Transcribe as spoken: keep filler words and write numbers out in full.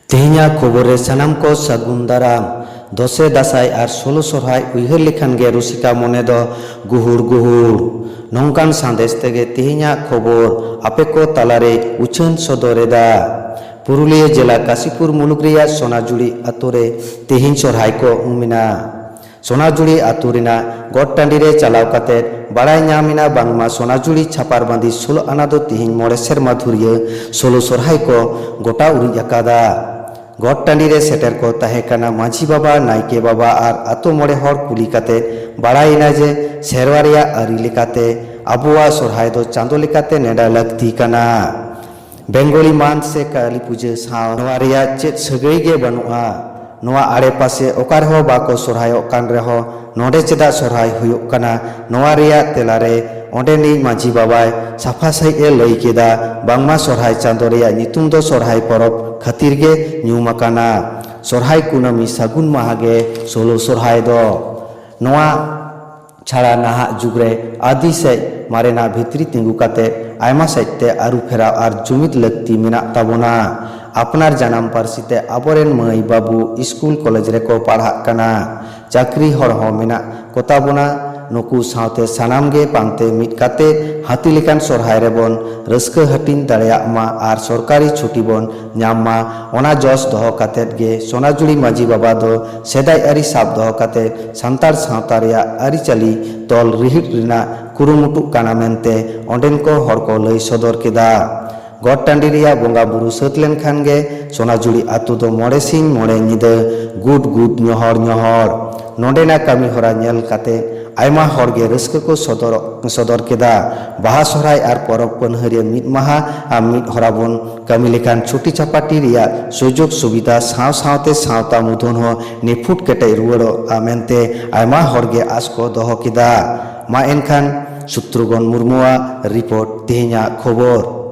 ᱛᱮᱦᱮᱧᱟᱜ ᱠᱷᱚᱵᱚᱨ ᱨᱮ ᱥᱟᱱᱟᱢ ᱠᱚ ᱥᱟᱹᱜᱩᱱ ᱫᱟᱨᱟᱢ᱾ ᱫᱚᱥᱮ ᱫᱟᱸᱥᱟᱭ ᱟᱨ ᱥᱳᱞᱳ ᱥᱚᱨᱦᱟᱭ ᱩᱭᱦᱟᱹᱨ ᱞᱮᱠᱷᱟᱱ ᱜᱮ ᱨᱩᱥᱤᱠᱟ ᱢᱚᱱᱮ ᱫᱚ ᱜᱩᱦᱩᱲ ᱜᱩᱦᱩᱲ᱾ ᱱᱚᱝᱠᱟᱱ ᱥᱟᱸᱫᱮᱥ ᱛᱮᱜᱮ ᱛᱮᱦᱮᱧᱟᱜ ᱠᱷᱚᱵᱚᱨ ᱟᱯᱮ ᱠᱚ ᱛᱟᱞᱟᱨᱮ ᱩᱪᱷᱟᱹᱱ ᱥᱚᱫᱚᱨ ᱮᱫᱟ᱾ ᱯᱩᱨᱩᱞᱤᱭᱟᱹ ᱡᱮᱞᱟ ᱠᱟᱥᱤᱯᱩᱨ ᱢᱩᱞᱩᱠ ᱨᱮᱭᱟᱜ ᱥᱚᱱᱟᱡᱩᱲᱤ ᱟᱛᱳ ᱨᱮ ᱛᱮᱦᱮᱧ ᱥᱚᱨᱦᱟᱭ ᱠᱚ ᱩᱢ ᱮᱱᱟ᱾ ᱥᱚᱱᱟᱡᱩᱲᱤ ᱟᱹᱛᱩ ᱨᱮᱱᱟᱜ ᱜᱚᱴ ᱴᱟᱺᱰᱤ ᱨᱮ ᱪᱟᱞᱟᱣ ᱠᱟᱛᱮ ᱵᱟᱲᱟᱭ ᱧᱟᱢ ᱮᱱᱟ ᱵᱟᱝᱢᱟ ᱥᱚᱱᱟᱡᱩᱲᱤ ᱪᱷᱟᱯᱟᱨ ᱵᱟᱸᱫᱤ ᱥᱳᱞᱳ ᱟᱱᱟ ᱫᱚ ᱛᱤᱦᱤᱧ ᱢᱚᱬᱮ ᱥᱮᱨᱢᱟ ᱫᱷᱩᱨᱭᱟᱹ ᱥᱳᱞᱳ ᱥᱚᱨᱦᱟᱭ ᱠᱚ ᱜᱚᱴᱟ ᱩᱨᱤᱡ ᱟᱠᱟᱫᱟ᱾ ᱜᱚᱴ ᱴᱟᱺᱰᱤ ᱨᱮ ᱥᱮᱴᱮᱨ ᱠᱚ ᱛᱟᱦᱮᱸ ᱠᱟᱱᱟ ᱢᱟᱹᱡᱷᱤ ᱵᱟᱵᱟ, ᱱᱟᱭᱠᱮ ᱵᱟᱵᱟ ᱟᱨ ᱟᱹᱛᱩ ᱢᱚᱬᱮ ᱦᱚᱲ ᱠᱩᱞᱤ ᱠᱟᱛᱮ ᱵᱟᱲᱟᱭ ᱮᱱᱟ ᱡᱮ ᱥᱮᱨᱣᱟ ᱨᱮᱭᱟᱜ ᱟᱹᱨᱤ ᱞᱮᱠᱟᱛᱮ ᱟᱵᱚᱣᱟᱜ ᱥᱚᱨᱦᱟᱭ ᱫᱚ ᱪᱟᱸᱫᱚ ᱞᱮᱠᱟᱛᱮ ᱱᱮᱰᱟ ᱞᱟᱹᱠᱛᱤ ᱠᱟᱱᱟ᱾ ᱵᱮᱝᱜᱚᱞᱤ ᱢᱟᱱᱛᱷ ᱥᱮ ᱠᱟᱹᱞᱤ ᱯᱩᱡᱟᱹ ᱥᱟᱶ ᱱᱚᱣᱟ ᱨᱮᱭᱟᱜ ᱪᱮᱫ ᱥᱟᱹᱜᱟᱹᱭ ᱜᱮ ᱵᱟᱹᱱᱩᱜᱼᱟ᱾ ᱱᱚᱣᱟ ᱟᱲᱮᱯᱟᱥᱮ ᱚᱠᱟ ᱨᱮᱦᱚᱸ ᱵᱟᱠᱚ ᱥᱚᱨᱦᱟᱭᱚᱜ ᱠᱟᱱ ᱨᱮᱦᱚᱸ ᱱᱚᱰᱮ ᱪᱮᱫᱟᱜ ᱥᱚᱨᱦᱟᱭ ᱦᱩᱭᱩᱜ ᱠᱟᱱᱟ? ᱱᱚᱣᱟ ᱨᱮᱭᱟᱜ ᱛᱮᱞᱟᱨᱮ ᱚᱸᱰᱮᱱᱤᱡ ᱢᱟᱹᱡᱷᱤ ᱵᱟᱵᱟᱭ ᱥᱟᱯᱷᱟ ᱥᱟᱺᱦᱤᱡ ᱮ ᱞᱟᱹᱭ ᱠᱮᱫᱟ, ᱵᱟᱝᱢᱟ ᱥᱚᱨᱦᱟᱭ ᱪᱟᱸᱫᱚ ᱨᱮᱭᱟᱜ ᱧᱩᱛᱩᱢ ᱫᱚ ᱥᱚᱨᱦᱟᱭ ᱯᱚᱨᱚᱵᱽ ᱠᱷᱟᱹᱛᱤᱨ ᱜᱮ ᱧᱩᱢ ᱟᱠᱟᱱᱟ᱾ ᱥᱚᱨᱦᱟᱭ ᱠᱩᱱᱟᱹᱢᱤ ᱥᱟᱹᱜᱩᱱ ᱢᱟᱦᱟ ᱜᱮ ᱥᱳᱞᱳ ᱥᱚᱨᱦᱟᱭ ᱫᱚ᱾ ᱱᱚᱣᱟ ᱪᱷᱟᱲᱟ ᱱᱟᱦᱟᱜ ᱡᱩᱜᱽ ᱨᱮ ᱟᱹᱫᱤ ᱥᱮᱡ ᱢᱟᱨᱮᱱᱟᱜ ᱵᱷᱤᱛᱨᱤ ᱛᱤᱸᱜᱩ ᱠᱟᱛᱮ ᱟᱭᱢᱟ ᱥᱮᱡ ᱛᱮ ᱟᱹᱨᱩ ᱯᱷᱮᱨᱟᱣ ᱟᱨ ᱡᱩᱢᱤᱫ ᱞᱟᱹᱠᱛᱤ ᱢᱮᱱᱟᱜ ᱛᱟᱵᱚᱱᱟ᱾ ᱟᱯᱱᱟᱨ ᱡᱟᱱᱟᱢ ᱯᱟᱹᱨᱥᱤ ᱛᱮ ᱟᱵᱚᱨᱮᱱ ᱢᱟᱹᱭ ᱵᱟᱹᱵᱩ ᱥᱠᱩᱞ ᱠᱚᱞᱮᱡᱽ ᱨᱮᱠᱚ ᱯᱟᱲᱦᱟᱜ ᱠᱟᱱᱟ, ᱪᱟᱹᱠᱨᱤ ᱦᱚᱲ ᱦᱚᱸ ᱢᱮᱱᱟᱜ ᱠᱚᱛᱟ ᱵᱚᱱᱟ᱾ ᱱᱩᱠᱩ ᱥᱟᱶᱛᱮ ᱥᱟᱱᱟᱢ ᱜᱮ ᱯᱟᱱᱛᱮ ᱢᱤᱫ ᱠᱟᱛᱮ ᱦᱟᱹᱛᱤ ᱞᱮᱠᱟᱱ ᱥᱚᱨᱦᱟᱭ ᱨᱮᱵᱚᱱ ᱨᱟᱹᱥᱠᱟᱹ ᱦᱟᱹᱴᱤᱧ ᱫᱟᱲᱮᱭᱟᱜ ᱢᱟ ᱟᱨ ᱥᱚᱨᱠᱟᱨᱤ ᱪᱷᱩᱴᱤ ᱵᱚᱱ ᱧᱟᱢ ᱢᱟ, ᱚᱱᱟ ᱡᱚᱥ ᱫᱚᱦᱚ ᱠᱟᱛᱮᱫ ᱜᱮ ᱥᱚᱱᱟᱡᱩᱲᱤ ᱢᱟᱹᱡᱷᱤ ᱵᱟᱵᱟ ᱫᱚ ᱥᱮᱫᱟᱭ ᱟᱹᱨᱤ ᱥᱟᱵ ᱫᱚᱦᱚ ᱠᱟᱛᱮᱫ ᱥᱟᱱᱛᱟᱲ ᱥᱟᱶᱛᱟ ᱨᱮᱭᱟᱜ ᱟᱹᱨᱤᱪᱟᱹᱞᱤ ᱛᱚᱞ ᱨᱤᱦᱤᱴ ᱨᱮᱱᱟᱜ ᱠᱩᱨᱩᱢᱩᱴᱩᱜ ᱠᱟᱱᱟ ᱢᱮᱱᱛᱮ ᱚᱸᱰᱮᱱ ᱠᱚ ᱦᱚᱲ ᱠᱚ ᱞᱟᱹᱭ ᱥᱚᱫᱚᱨ ᱠᱮᱫᱟ᱾ ᱜᱚᱴ ᱴᱟᱺᱰᱤ ᱨᱮᱭᱟᱜ ᱵᱚᱸᱜᱟ ᱵᱩᱨᱩ ᱥᱟᱹᱛ ᱞᱮᱱᱠᱷᱟᱱ ᱜᱮ ᱥᱚᱱᱟᱡᱩᱲᱤ ᱟᱹᱛᱩ ᱫᱚ ᱢᱚᱬᱮ ᱥᱤᱧ ᱢᱚᱬᱮ ᱧᱤᱫᱟᱹ ᱜᱩᱰ ᱜᱩᱰ ᱧᱚᱦᱚᱲ ᱧᱚᱦᱚᱲ᱾ ᱱᱚᱰᱮᱱᱟᱜ ᱠᱟᱹᱢᱤ ᱦᱚᱨᱟ ᱧᱮᱞ ᱠᱟᱛᱮ ᱟᱭᱢᱟ ᱦᱚᱲ ᱜᱮ ᱨᱟᱹᱥᱠᱟᱹ ᱠᱚ ᱥᱚᱫᱚᱨᱚᱜ, ᱥᱚᱫᱚᱨ ᱠᱮᱫᱟ᱾ ᱵᱟᱦᱟ ᱥᱚᱦᱨᱟᱭ ᱟᱨ ᱯᱚᱨᱚᱵᱽ ᱯᱟᱹᱱᱦᱟᱹ ᱨᱮ ᱢᱤᱫ ᱢᱟᱦᱟ ᱟᱨ ᱢᱤᱫ ᱦᱚᱨᱟ ᱵᱚᱱ ᱠᱟᱹᱢᱤ ᱞᱮᱠᱷᱟᱱ ᱪᱷᱩᱴᱤ ᱪᱷᱟᱯᱟᱴᱤ ᱨᱮᱭᱟᱜ ᱥᱩᱡᱳᱜᱽ ᱥᱩᱵᱤᱫᱷᱟ ᱥᱟᱶ ᱥᱟᱶᱛᱮ ᱥᱟᱶᱛᱟ ᱢᱩᱫᱷᱚᱱ ᱦᱚᱸ ᱱᱤᱯᱷᱩᱴ ᱠᱮᱴᱮᱡ ᱨᱩᱣᱟᱹᱲᱚᱜᱼᱟ ᱢᱮᱱᱛᱮ ᱟᱭᱢᱟ ᱦᱚᱲ ᱜᱮ ᱟᱸᱥ ᱠᱚ ᱫᱚᱦᱚ ᱠᱮᱫᱟ᱾ ᱢᱟ ᱮᱱᱠᱷᱟᱱ ᱥᱩᱛᱨᱩᱜᱷᱚᱱ ᱢᱩᱨᱢᱩᱣᱟᱜ ᱨᱤᱯᱳᱨᱴ ᱛᱮᱦᱮᱧᱟᱜ ᱠᱷᱚᱵᱚᱨ᱾